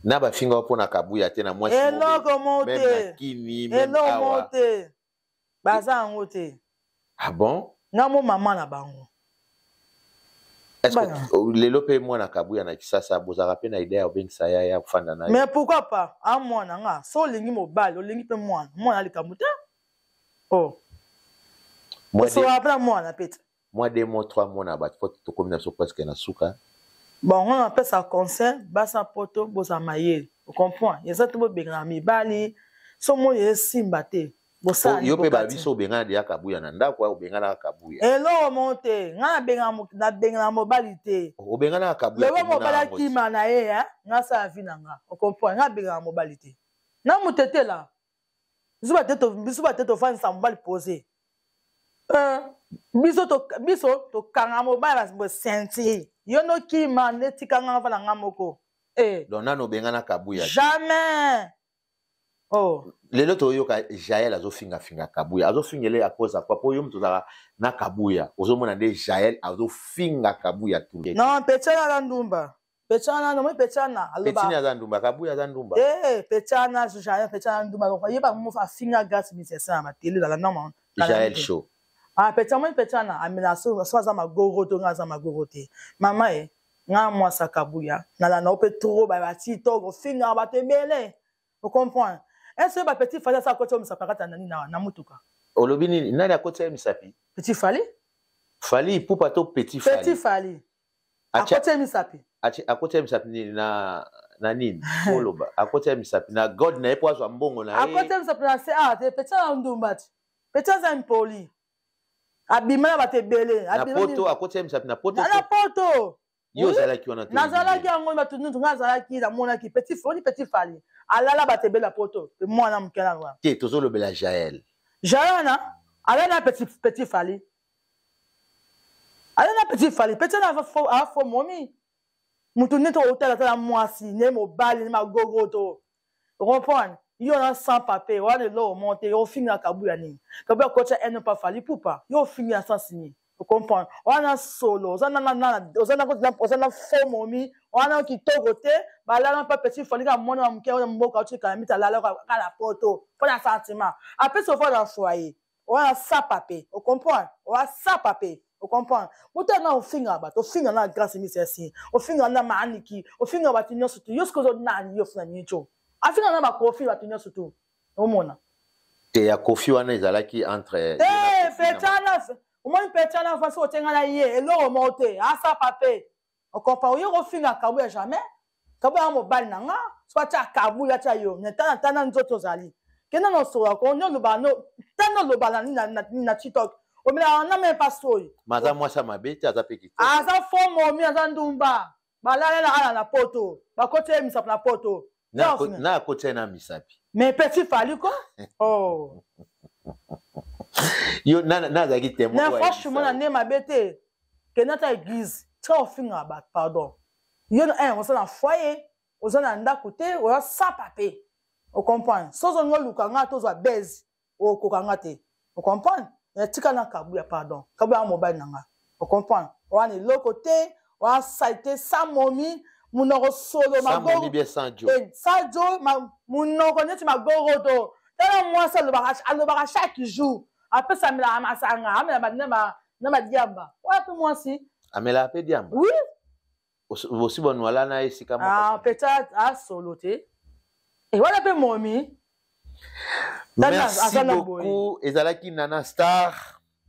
Na bafinga yo pona Kabuya te na mwasi mo Eloko moko même te. na Kini, même Eloko moko awa. te. Baza yango te. Ah bon? Nga mo mama na bango. Est-ce que lelo pe mwana Kabuya na Kisasa bozalaka pe na idée ya kobengisa yaya kofanda na ye? Mais pourquoi pas? A mwana nga, so olingi mobali, olingi pe mwana. Mwana likambo te. Oh. Osola mpe na mwana pete. Mwa deux mois, trois mois na bato po tokomi na biso presque na suka. Bon, nga napesa conseil basi ya poto bozala mayele, ocomprend? Eza te bobengana mibali so moi esimba te. Bosala yo mpe babiso obengana deya Kabuya na ndako, obenganaka Kabuya? Eloko moko te, nga nabengana mobali te. Obenganaka Kabuya? Lelo mobali akima na ye, nga asala vie na nga, ocomprend? Nga abengana mobali te na motetela biso bate tofandisa mobali pose. Biso tokanga mobali ba ceinture, yo nokima nde tika nga vanda nga moko. Donc nano obengana Kabuya? Jamais, oh. Lelo toyoka Jael azofingafinga Kabuya, azofingele à cause ya quoi? Po yo moto ozalaka na Kabuya, ozomona nde Jael azofinga Kabuya tout? Non, Petiana aza ndumba. Petiana, nomoni Petiana aloba Petini aza ndumba, Kabuya aza ndumba. Petiana, Jael, Petiana ndumba, yeba mo afinga Grâce Musicien na matele ezala normal. Jael Show. Ah, Petiana, moni Petiana amela so so aza magoro to nga aza magoro te. Mama e nga mwasa Kabuya nalanda o mpe trop bati to kofinga bato ebele, ocomprendre? Est ce que bapetit Fali asa akoti misapi akati ya nani na mutuka? Olobi nini? Nani akoti ye misapi? Petit Fali. Fali Ipupa to Petit Fali? Petit Fali akoti ye misapi. Akoti ye misapi nini na nini? Oloba akoti ye misapi na god na ye mpo azwa mbongo na ye. Akoti ye misapi na se ah te. Petit na ndumba ti petit aza impoli, abima na bato ebele. Na poto akoti ye misapi na poto? Na poto. Yo ozalaki wana? Nazalaki yango, bato nyonso nga azalaki, namonaki petit oni Petit Fali alala bato ebele na poto, mwana moke na wana. Te, tozolobela Jael. Jael wana alala na petit Fali, alala na Petit Fali. Petit na afo momi motu neti otala tala mwasi ne mobali ne magogo to comprendre yo na sans papier wana eloko moko te. Ofinga Kabuya nini? Kabuya kotya ene pa Fali Pupa, yo ofingi na sens nini? Ocomprendre? Wana solo oza na faux momi wana kitoko te. Balala mpa Petit Fali kaka mwana wa moke oyo mboka otikala miti, alala kaka na poto mpo na sentiment apesi ofanda na foyer wana sapa mpe, ocomprendre? Oa sapa mpe, ocomprendre? Moto na ofingaka bato, ofinga na Grâce Misesi, ofinga na Maaniki, ofinga bato nyonso tu. Yo soki ozo nani? Yo funa minitio afinga na bakofi bato nyonso tu, omona? Te, ya Kofi wana ezalaki entre te. Petiana, omoni Petiana fasi otenga na ye eloko moko te, asapa mpe, okompa? Oye kofinga Kabuya, jamais. Kabuya ya mobali na nga, so atya Kabuya atya yo tana tana nzoto ozali kenda na osola ko nde oloba no tana oloba na nini na TikTok, omelaka na meme pas oyo. Ma aza mwasi ya mabe te, aza mpe kitoko. Aza fo momi, aza ndumba, balala ala na poto, bakoti ye misapi na poto. Na akoti ye na misapi? Mais Petit Fali ko, oh. Yo nazalaki témoin? Na franchement na nde mabe te, kende ata église, tika kofinga bato, pardon. Yo oza na foyer, oza na ndako te, oza sapa mpe, ocomprendre? So ozolinga oluka nga tozwa base, okoka nga te, ocomprendre? Tika na Kabuya, pardon. Kabuya ya mobali na nga, ocomprendre? Wana eloko te, wana saleté sa momi, monoko solo. Sadio. Monoko neti magoro to tala mwasi alobaka chaque jour, apesamelaka masanga, amela na badiamba wana mpe mwasi. Amelaka mpe diamba? Oui. Bosi bonwala na esika moko? Ah, peut-être asolo te e wana mpe momi. Merci beaucoup, ezalaki Nana Star.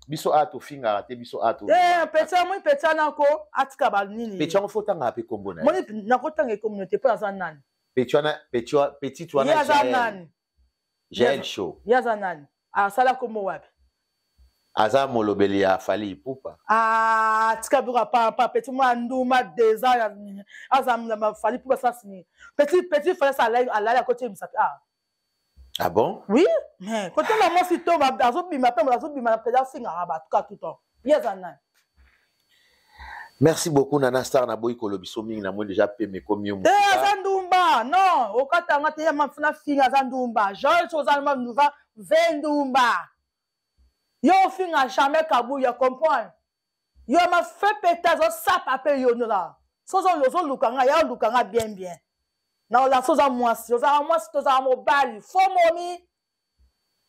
Biso a tofingaka te, biso a to Petit moi, petit nako atika banini. Petit yango fo otangaka mpe kombo na ye. Moni nakotanga ekomino te mpo aza nani? Petit wana, petit wana. Ye aza nani? Jael Show. Ye aza nani? Asala kombo wapi? Aza molobeli ya Fali Ipupa. Ah, tika biloko ya papa. Petit mwa nduma deza aza Fali Ipupa sasini. Petit Fali asa alali akoti misapi ah. Ah bon? Oui, mais kotala mwasi to azobima mpe azobima na mpenza, afingaka bato ka tout temps. Ye aza nani? Merci beaucoup Nana Star, naboyi kolobiso mingi, namoni déjà peme ekomi yo. Te, aza ndumba. Non, okatanga te, ya mafuna finga, aza ndumba. George oza ndumba, ve ndumba. Yo ofinga jamais Kabuya, comprendre? Yo ma fe pete azosapa mpe yo nyola. So ozoluka nga, ya oluka nga bien bien na olakisa oza mwasi, ozalaka mwasi, tozalaka mobali fo momi.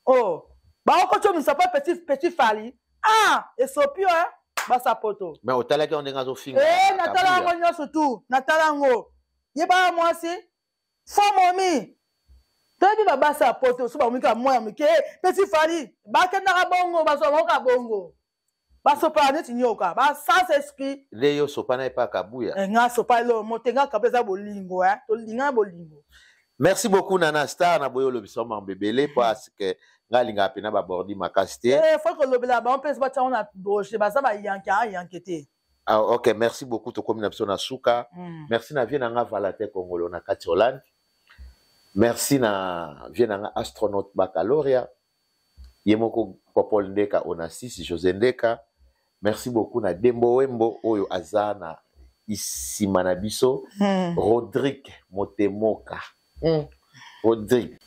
Oh, baokoti omisa mpe petit Fali, ah, esopi yo basa poto. Mais otalaki yango ndenge azofinga? Eh, natala yango nyonso tu, natala yango. Yebaka mwasi fo momi. Toyebi babasi ya poto so bamoni kaka mwana moke pesi fali bakendaka bongo, bazwa bango kaka bongo, basopaka neti nyoka, ba sans esprit. Nde yo sopana epa Kabuya. Eh, nga sopa eloko mote, nga Kabuya eza bolingo, eh. Tolingana bolingo. Merci beaucoup Nana Star na boyo olobisa mambo ebele parce que nga alingaka mpena babordi makasi te. Eh, faut kolobela bango mpe batia ngo na dossier, baza bayanke ayanke te. Ah, ok, merci beaucoup, tokomi na biso na suka. Merci na vie na nga Valatin Kongolo na kati Hollande. Merci na vie na nga astronaute baccalauréat ye moko Popol Ndeka Onassis José Ndeka. Merci beaucoup na Dembo Wembo oyo aza na isima na biso. Rodrigue Motemoka. Rodrigue.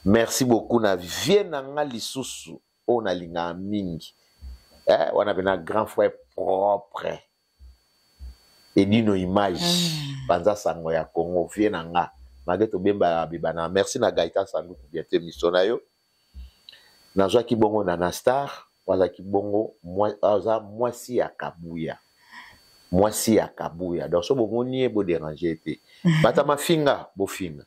Merci beaucoup na vie na nga lisusu oyo nalingaka mingi. Eh, wana pena grand frère propre. Edino image. Panza sango ya Congo vie na nga. Malgré tobemba ya bebana. Merci na Gaëtan Sanduku bientôt émission na yo. Nazwaki bongo Nana Star, azalaki bongo aza mwasi ya Kabuya. Mwasi ya Kabuya. Donc so bomoni ye bo déranger te. Bata mafinga bofinga.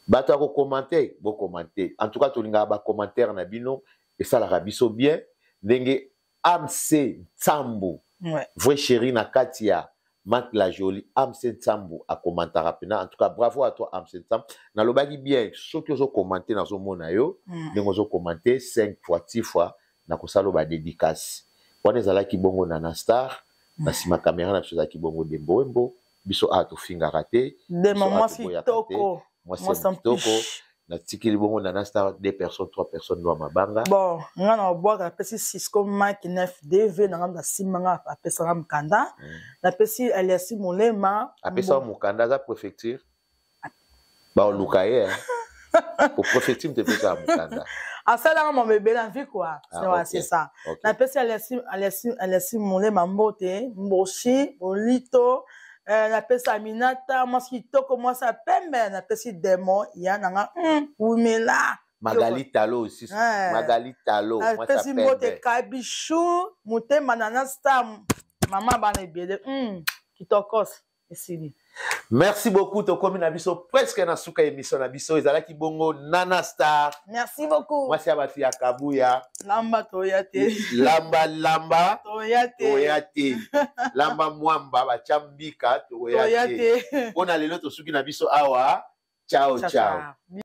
Bato ya kokomante bokomante. En tout cas tolingaka ba commentaire na bino esalaka biso bien ndenge Amse Nsambu. Ouais. Vrai chéri na kati ya Marc la Jolie, Amse Nsambu a commentara pena. En tout cas, bravo à toi Amse Nsambu. Nalobaki bien, soki ozo commenter nazo mona yo, ndenge ozo commenter 5 fois, 6 fois na kosala ba dédicace. Wana ezalaki bongo Nana Star, na sima caméra na biso ezalaki bongo Dembo Wembo, biso a tofingaka te, Dema biso a mwasi toboyaka te, kitoko. mwasi Mwasi ya kitoko. mpish. Natikeli bongo Nana Star 2 personnes, 3 personnes noa mabanga. Bon, nga na obwaka napesi Cisco Mike 9 DV na nga nasimba nga apesanga mokanda. Napesi Aliasi Molema. Apesa mokanda aza préfecture. Baoluka ye. Po préfecture mte pesa mokanda. Asalanga mambo ebele na vie quoi. Ah, Ouais, ok. c'est ça. Ok. Napesi Aliasi Molema mbote, Mboshi, Bolito. Napesi Aminata, mwasi kitoko, mwasi ya pembe, napesi Demo, ya nanga, wumela. Magali Talo aussi. Ouais. Magali Talo, mwasi ya Napesi mbote pembe. Kabishu, motema Nana Star, mama bana ebele, kitokos esili. Merci beaucoup tokomi na biso presque na suka émission na biso ezalaki bongo Nana Star. Merci beaucoup. Mwasi ya bato ya Kabuya. Lamba toya te. Lamba lamba toya te. Toya te. Lamba mwamba bacha mbika toya Toya te. te. Pona lelo tosuki na biso awa. Ciao, Ciao, ciao. ciao.